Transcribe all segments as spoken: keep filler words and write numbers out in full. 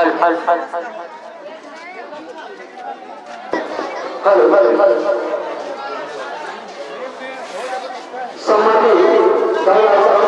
Hello, hello, hello. सम्मानित दादा साहब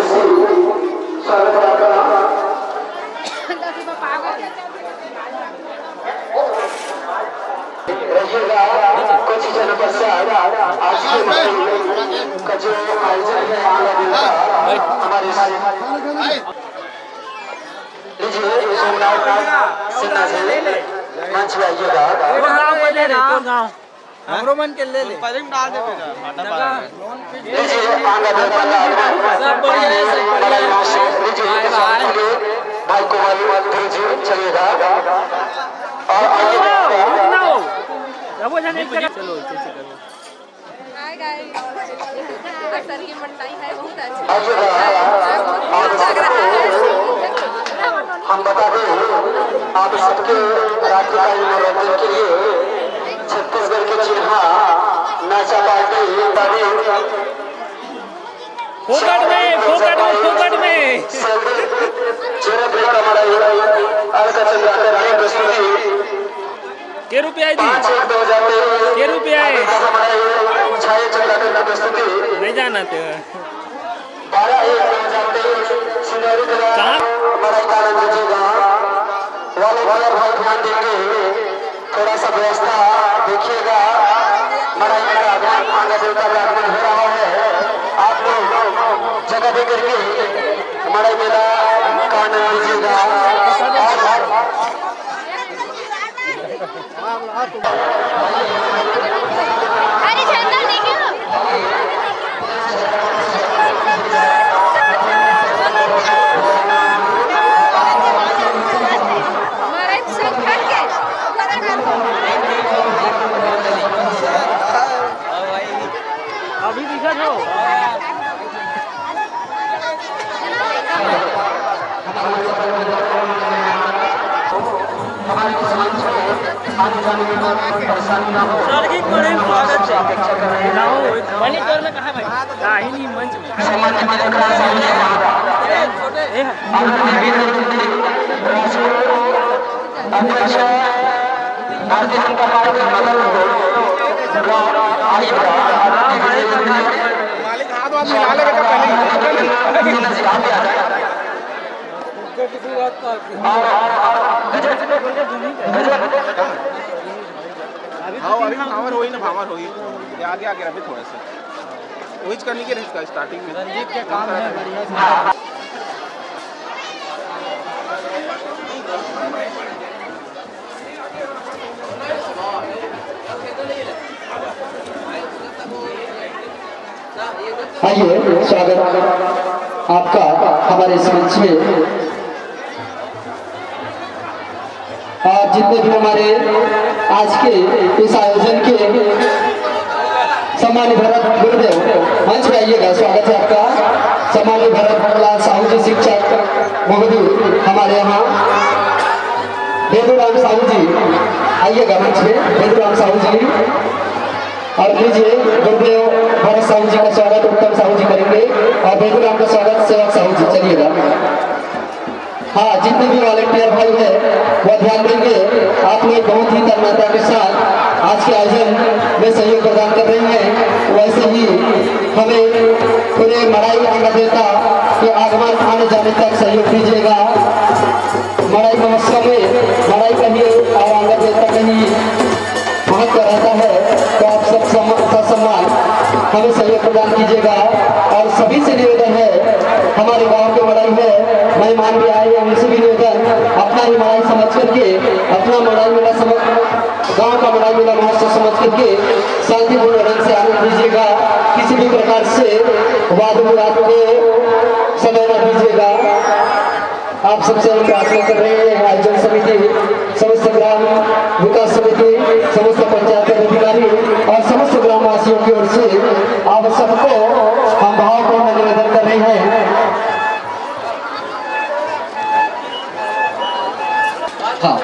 जी, स्वागत है आपका। रहिएगा, कुछ ही क्षण पश्चात आज के मंच का जो आयोजन है, आने वाला हमारे लीजिए, सोमनाथ सिन्हा जी मंच पे आइएगा। हमरो मन के ले ले। लीजिए, आनंद सब बढ़िया है, सब बढ़िया है। लीजिए, भाई कोमल गुरु जी चलिएगा। और आइए। चलो, चलो, चलो। हाय गाइस, सर की मंडाई है, बहुत अच्छी। आइए। हम बता दें, आप सबके रात्रिकालीन मनोरंजन के लिए छत्तीसगढ़ के चिन्हा नाचा पार्टी फोकट में, फोकट में, फोकट में। चेहरे पे कमर आई, अलका चंद्राकर की प्रस्तुति। के रुपया आई दी? पाँच एक दो हजार तेईस। के रुपया है? छाया चंद्राकर की प्रस्तुति। नहीं जाना थे। बारह एक दो हजार तेईस, सिंदौरी कला, कहाँ? मड़ई कानन जी का। वाले भैया भाई ध्यान देंगे, थोड़ा सा व्यवस्था देखिएगा। मड़ई का आगमन, आने देवता का आगमन हो रहा है। आप लोग जगह दे करके मड़ई मेला का आनंद लीजिएगा। और अरे झंडा लेके आओ। हमारा सब घर के। अभी दिखा दो। हमारे इस मंच में आने जाने में कोई परेशानी ना हो। सर की बड़े स्वागत है। अपेक्षा कर रहे हैं। ना हो, मणि तोर में कहाँ भाई? काहे नहीं मंच में। सम्मानित मित्र, ए, अगर विभिन्न अध्यक्ष भारतीय जनता पार्टी मदन का आई। मालिक हाथ वाथ मिला ले बेटा पहले। हाँ, अभी भावर होई ना, भावर होई। ये आगे, आगे रखे थोड़ा सा। वही करने के रहता स्टार्टिंग में। रंजीत के काम है बढ़िया से। आइए, स्वागत आपका हमारे इस मंच में। और जितने भी हमारे आज के इस आयोजन के सम्मानित भरत गुरुदेव, मंच पे आइएगा, स्वागत है आपका। सम्मानित भरत लाल साहू जी, शिक्षक महोदय हमारे यहाँ। बेदूराम साहू जी, आइएगा मंच पे, बेदूराम साहू जी। और लीजिए, गुरुदेव भरत साहू जी का स्वागत उत्तम साहू जी करेंगे और बेदूराम का स्वागत सेवक साहू जी। चलिएगा। हाँ, जितने भी वॉलंटियर भाई हैं, वो ध्यान देंगे। आप लोग बहुत ही तन्मयता के साथ आज के आयोजन में सहयोग प्रदान कर रहे हैं। वैसे ही हमें पूरे मड़ई अंगदेवता के आगमन आने जाने तक सहयोग दीजिएगा। मड़ई महोत्सव में मड़ई कहिए और अंगदेवता कहिए महत्व रहता है, तो आप सब सम-, ससम्मान हमें सहयोग प्रदान कीजिएगा। और सभी से निवेदन है, हमारे गांव के मड़ई है, मेहमान भी आए हैं, उनसे भी निवेदन, अपना ही मड़ई समझ करके, अपना मड़ई मेला समझ, गांव का मड़ई मेला महोत्सव समझ करके शांतिपूर्ण ढंग से आनंद लीजिएगा। किसी भी प्रकार से वाद विवाद को समय न दीजिएगा। आप सबसे हम प्रार्थना कर रहे हैं, आयोजन समिति, समस्त ग्राम विकास समिति, समस्त पंचायत पदाधिकारी और समस्त ग्रामवासियों की ओर से आप सबको हम भावपूर्ण निवेदन कर रहे हैं। हाँ,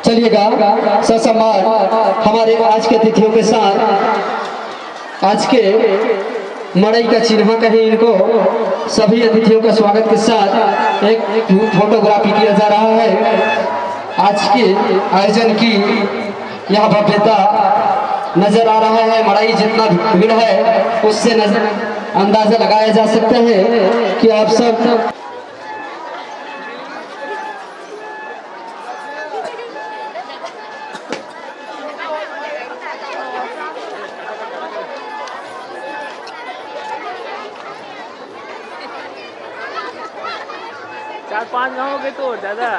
चलिएगा, ससम्मान हमारे आज के अतिथियों के साथ आज के मड़ई का चिन्हा कहें इनको, सभी अतिथियों का स्वागत के साथ एक फोटोग्राफी किया जा रहा है। आज के आयोजन की यह भव्यता नजर आ रहा है। मड़ई जितना भीड़ है, उससे नजर, अंदाजा लगाया जा सकता है कि आप सब चार पांच गांव के तो दादा।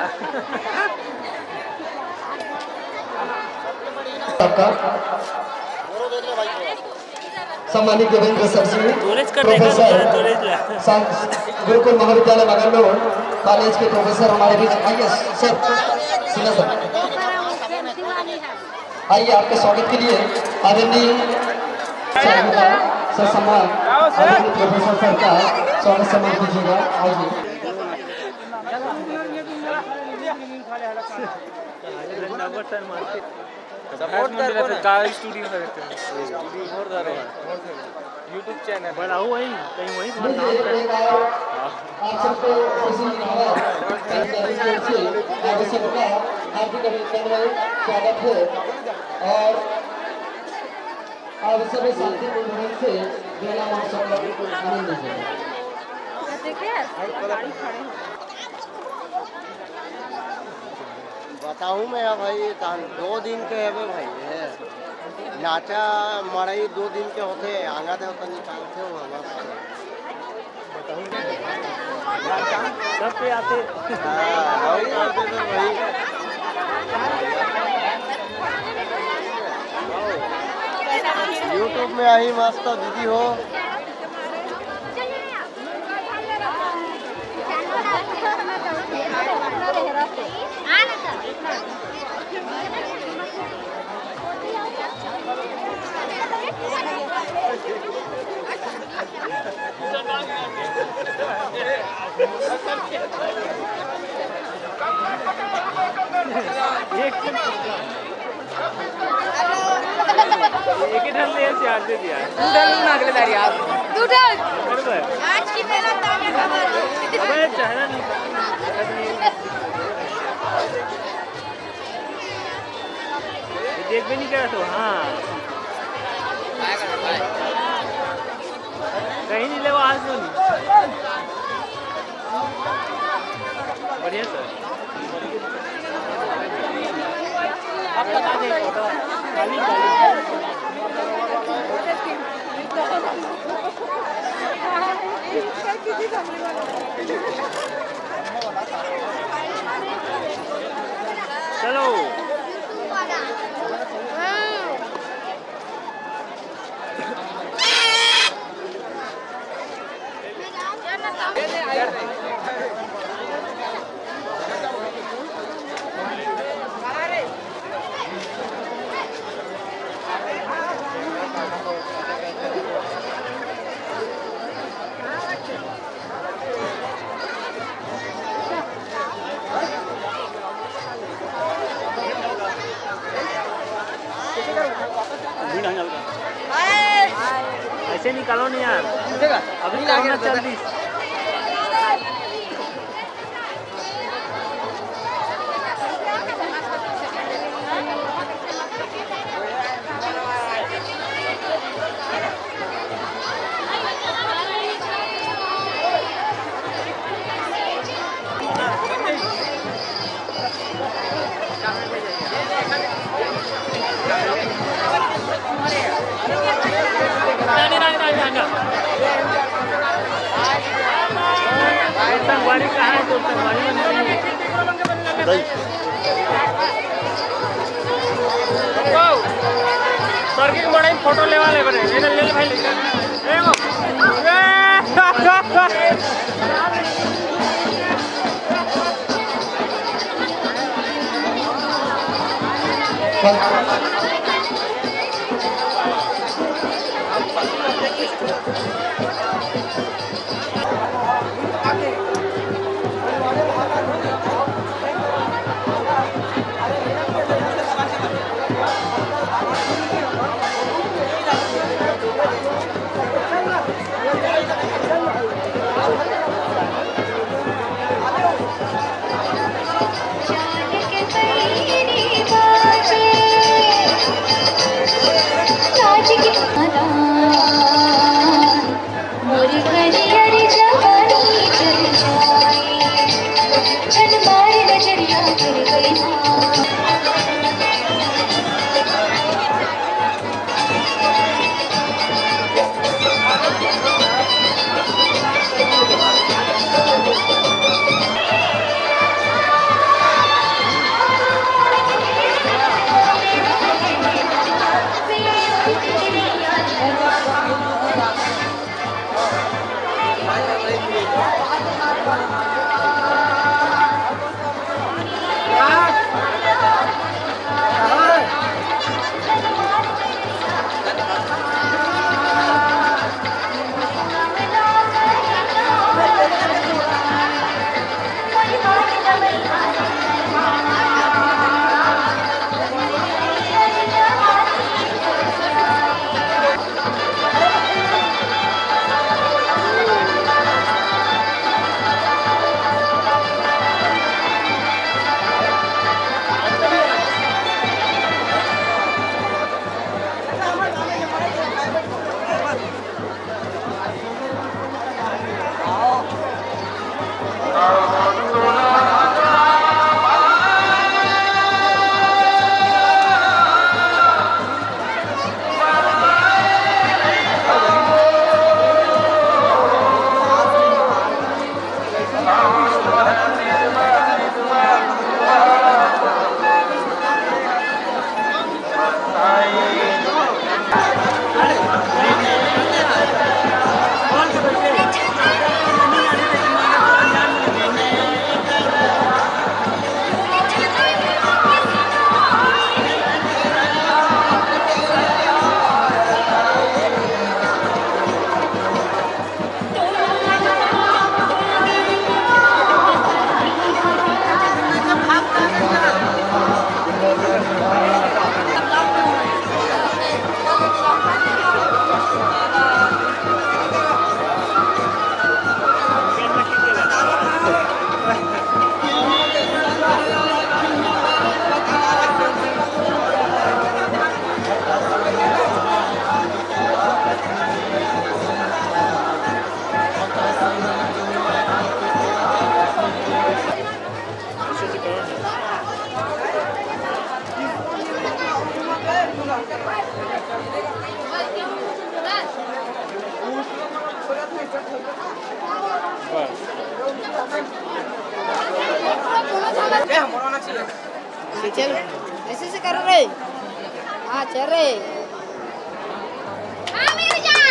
आपका सम्मानित देवेंद्र सर जी, प्रोफेसर, गुरुकुल महाविद्यालय मगरलोड कॉलेज के प्रोफेसर हमारे बीच। आइए सर, सिन्हा सर, आइए, आपके स्वागत के लिए आदरणीय सर का ससम्मान आदरणीय प्रोफेसर सर का स्वागत सम्मान कीजिएगा। आइए। सपोर्ट कर, का स्टूडियो है, YouTube चैनल। बड़ा हो वही, कहीं वही तुम्हारा नाम है। आप सबको खुशी मिली है, आगे सबका हार्दिक अभिनंदन है, स्वागत है। और आप सब शांतिपूर्ण ढंग से मेला महोत्सव का आनंद लीजिए। बताऊँ मैं, अब भाई, तान दो दिन के हवे भाई, ये नाचा मड़ई दो दिन के होथे, आंगा देवता निकालथे वो मस्त। बताऊँ मैं, सब पे आते। हाँ, वही आते तो भाई। YouTube में आही मस्त दीदी हो। एक एक ही ढंग ले ऐसे आते दिया। तू ढंग ना अगले दारी आप। तू ढंग। बरोबर। आज की मेला ताने खबर। अबे चेहरा नहीं। ये देख भी नहीं करा तो, हाँ। कहीं नहीं लेवा आज तो नहीं। बढ़िया सर। चलो। ऐसे निकालो नहीं यार। अभी कोरोना चल रही। संगवारी कहाँ है? तो संगवारी में नहीं है। स्वर्गीय मड़ई फोटो लेवा ले बने, ले ले भाई, ले। ए वो। ए! चल, ऐसे से करो रे। हाँ, चल रे। हाँ, मेरी जान।